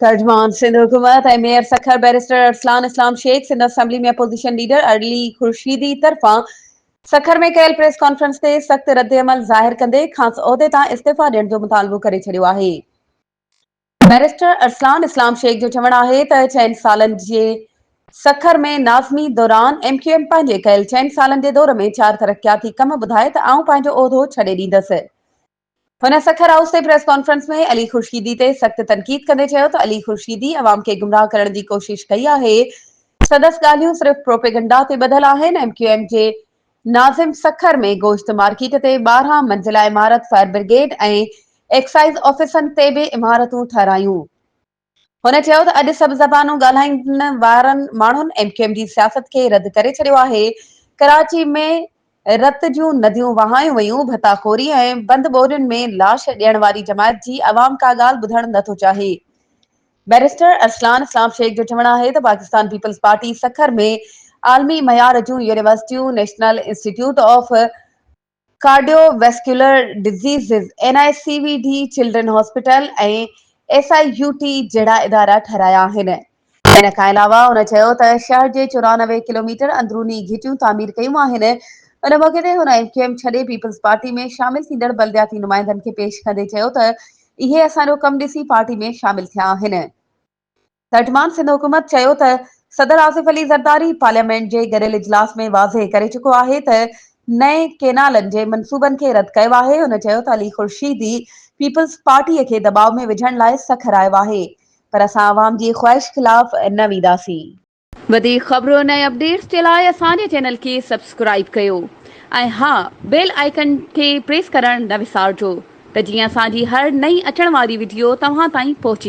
ترجمان سنڌ حڪومت ۽ mayor Sukkur barrister Arsalan Islam Shaikh Sindh assembly ۾ opposition leader Ali Khurshidi طرفان سکر ۾ ڪيل پريس ڪانفرنس تي سخت ردعمل ظاهر ڪندي کانئس عهدي تان استعيفيٰ ڏيڻ جو مطالبو ڪري ڇڏيو آهي. بئريسٽر ارسلان اسلام شيخ جو چوڻ آهي ته چئن سالن جي سکر ۾ ناظمي دوران ايم ڪيو ايم پنهنجي ڪيل چئن سالن جي دور ۾ چار ترقياتي ڪم ٻڌائي ته آئون پنهنجو عهدو ڇڏي ڏيندس. هن سکر هائوس تي پريس ڪانفرنس ۾ علي خورشيدي تي سخت تنقيد ڪندي چيو ته علي خورشيدي عوام کي گمراهه ڪرڻ جي ڪوشش ڪئي آهي، سندس ڳالهيون صرف پروپيگنڊا تي ٻڌل آهن، ايم ڪيو ايم جي ناظم سکر ۾ گوشت مارڪيٽ تي 12 منزله عمارت، فائر برگيڊ ۽ ايڪسائيز آفيسن تي به عمارتون ٺهرايون. هن چيو ته اڄ سڀ زبانون ڳالهائڻ وارن ماڻهن ايم ڪيو ايم جي سياست کي رد ڪري ڇڏيو آهي، ڪراچي ۾ رت جون نديون وهايون ويون، ڀتا خوري ۽ بند ٻورين ۾ لاش ڏيڻ واري جماعت جي عوام ڪا ڳالهه ٻڌڻ نه ٿو چاهي. بئريسٽر ارسلان اسلام شيخ جو چوڻ آهي ته پاڪستان پيپلز پارٽي سکر ۾ عالمي معيار جون يونيورسٽيون، national institute of cardiovascular diseases, N I C V D, children hospital ۽ S I U T جهڙا ادارا ٺهرايا آهن. ان کان علاوه هن چيو ته شهر جي 94 ڪلوميٽر اندروني گهٽيون تعمير ڪيون آهن. ان موقعي تي هن ايم ڪيو ايم ڇڏي پيپلز پارٽي ۾ شامل ٿيندڙ بلدياتي نمائندن کي پيش ڪندي چيو ته اهي اسان جو ڪم ڏسي پارٽي ۾ شامل ٿيا آهن. ترجمان سنڌ حڪومت چيو ته صدر آصف علي زرداري پارليامينٽ جي گڏيل اجلاس ۾ واضح ڪري چڪو آهي ته نئين ڪينالن جي منصوبن کي رد ڪيو آهي، هن چيو ته علي خورشيدي پيپلز پارٽي کي دٻاء ۾ وجهڻ لاء سکر آيو آهي پر اسان عوام جي خواهش خلاف نه وينداسين. وڌيڪ خبرن ۽ اپڊيٽس جي لاء اسان جي چينل کي سبسڪرائيب ڪيو ۽ ها بيل آئيڪن کي پريس ڪرڻ نه وسارجو ته جيئن اسان جي هر نئين اچڻ واري وڊيو توهان تائين پهچي.